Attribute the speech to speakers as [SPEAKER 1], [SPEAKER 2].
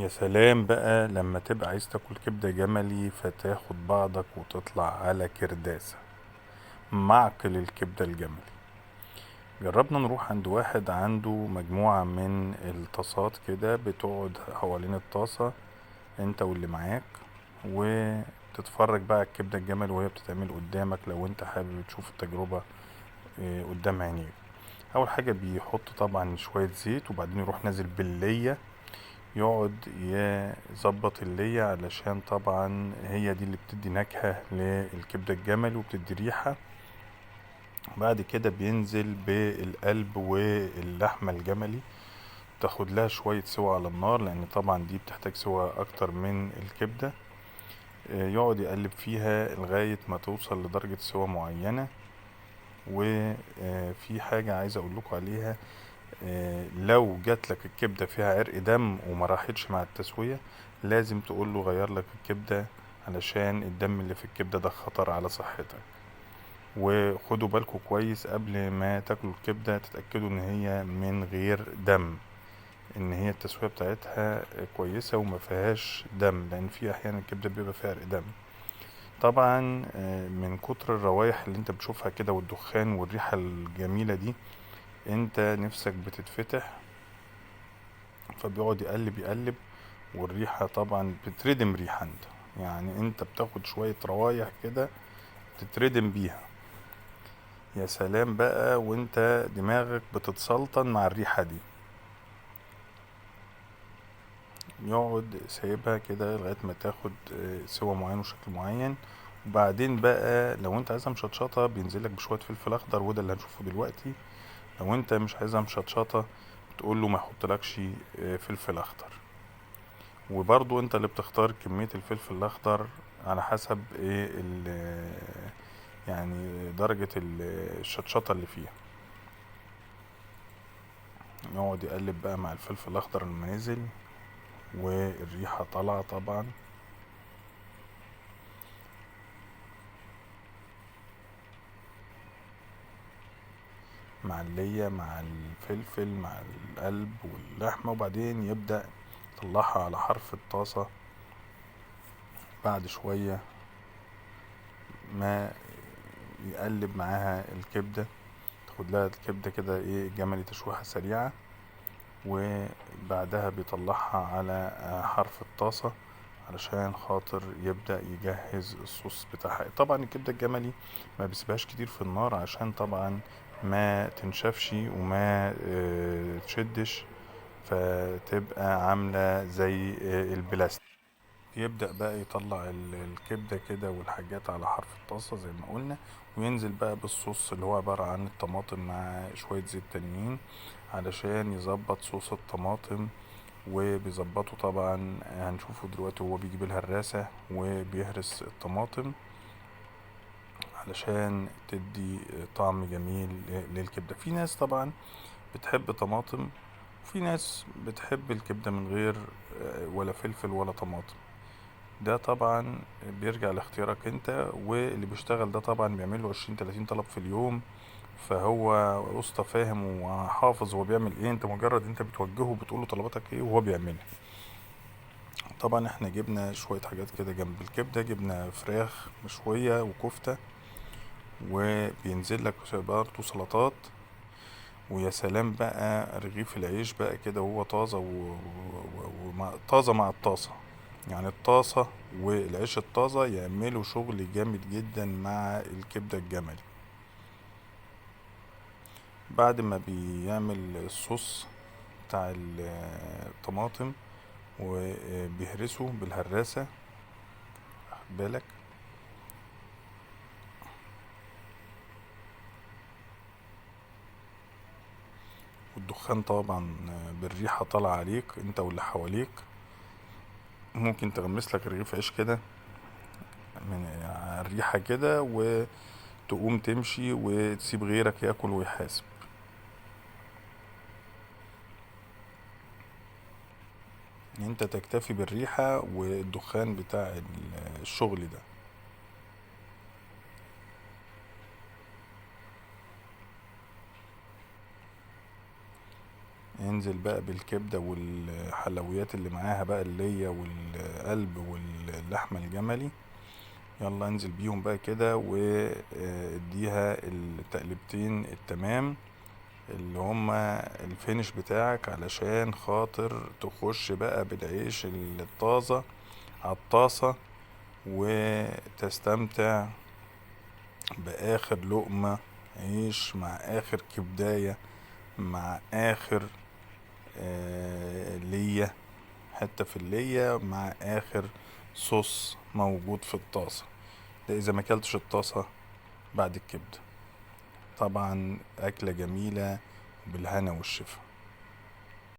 [SPEAKER 1] يا سلام بقى لما تبقى عايز تاكل كبدة جملي فتاخد بعضك وتطلع على كرداسة معقل الكبدة الجملي. جربنا نروح عند واحد عنده مجموعة من الطاسات كده، بتقعد حوالين الطاسة انت واللي معاك وتتفرج بقى على الكبدة الجمل وهي بتتعمل قدامك لو انت حابب تشوف التجربة قدام عينيك. اول حاجة بيحط طبعا شوية زيت وبعدين يروح نازل باللية، يقعد يظبط اللية علشان طبعا هي دي اللي بتدي نكهة للكبدة الجمل وبتدي ريحة. بعد كده بينزل بالقلب واللحمة الجملي، تاخد لها شوية سوا على النار لان طبعا دي بتحتاج سوا اكتر من الكبدة. يقعد يقلب فيها لغاية ما توصل لدرجة سوا معينة. وفي حاجة عايز اقول لكم عليها، لو جات لك الكبدة فيها عرق دم وما راحتش مع التسوية لازم تقول له غير لك الكبدة علشان الدم اللي في الكبدة ده خطر على صحتك. وخدوا بالكم كويس قبل ما تاكلوا الكبدة تتأكدوا ان هي من غير دم، ان هي التسوية بتاعتها كويسة وما فيهاش دم، لان في احيانا الكبدة بيبقى فيها عرق دم. طبعا من كتر الروايح اللي انت بتشوفها كده والدخان والريحة الجميلة دي انت نفسك بتتفتح، فبيقعد يقلب يقلب والريحة طبعا بتردم ريحة انت، يعني انت بتاخد شوية روايح كده تتردم بيها. يا سلام بقى وانت دماغك بتتسلطن مع الريحة دي. يقعد سايبها كده لغاية ما تاخد سوى معين وشكل معين. وبعدين بقى لو انت عايزها مشطشطة بينزلك بشوية فلفل اخضر، وده اللي هنشوفه دلوقتي. لو انت مش عايزها مشطشطة بتقول له ما يحطلكش فلفل اخضر، وبرضو انت اللي بتختار كمية الفلفل الاخضر على حسب ايه يعني درجة الشطشطة اللي فيها. يقعد يقلب بقى مع الفلفل الاخضر لما نزل والريحة طالعة طبعا. مع اللية مع الفلفل مع القلب واللحمة، وبعدين يبدأ يطلعها على حرف الطاسة بعد شوية ما يقلب معاها الكبدة، تاخد لها الكبدة كده ايه جملي تشويحة سريعة، وبعدها بيطلعها على حرف الطاسة علشان خاطر يبدأ يجهز الصوص بتاعها. طبعا الكبدة الجملي ما بيسيبهاش كتير في النار عشان طبعا ما تنشفش وما تشدش، فتبقى عاملة زي البلاستيك. يبدأ بقى يطلع الكبدة كده والحاجات على حرف الطاسة زي ما قلنا، وينزل بقى بالصوص اللي هو عبارة عن الطماطم مع شوية زيت تانيين علشان يظبط صوص الطماطم. وبيظبطه طبعا هنشوفه دلوقتي وهو بيجيب الهراسة وبيهرس الطماطم علشان تدي طعم جميل للكبدة. في ناس طبعا بتحب طماطم، وفي ناس بتحب الكبدة من غير ولا فلفل ولا طماطم. ده طبعا بيرجع لاختيارك انت، واللي بيشتغل ده طبعا بيعمل له 20-30 طلب في اليوم، فهو اسطى فاهم وحافظ هو بيعمل ايه. انت مجرد انت بتوجهه وبتقول له طلباتك ايه وهو بيعملها. طبعا احنا جبنا شوية حاجات كده جنب الكبدة، جبنا فراخ مشوية وكفتة، وبينزل لك برضه سلطات. ويا سلام بقى رغيف العيش بقى كده وهو طازة طازة مع الطاسة، يعني الطاسة والعيش الطازة يعملوا شغل جامد جدا مع الكبدة الجملي. بعد ما بيعمل الصوص بتاع الطماطم وبيهرسه بالهراسة، واخد بالك، والدخان طبعا بالريحة طالعة عليك انت واللي حواليك. ممكن تغمس لك رغيف عيش كده من الريحة كده وتقوم تمشي وتسيب غيرك ياكل ويحاسب. انت تكتفي بالريحة والدخان بتاع الشغل ده. انزل بقى بالكبدة والحلويات اللي معاها بقى، اللية والقلب واللحمة الجملي. يلا انزل بيهم بقى كده واديها التقلبتين التمام اللي هما الفينش بتاعك، علشان خاطر تخش بقى بالعيش الطازة عالطاسة وتستمتع بآخر لقمة عيش مع آخر كبداية مع آخر لية، حتة في اللية مع آخر صوص موجود في الطاسة. ده إذا ما كلتش الطاسة بعد الكبدة. طبعا أكلة جميلة بالهنا والشفا.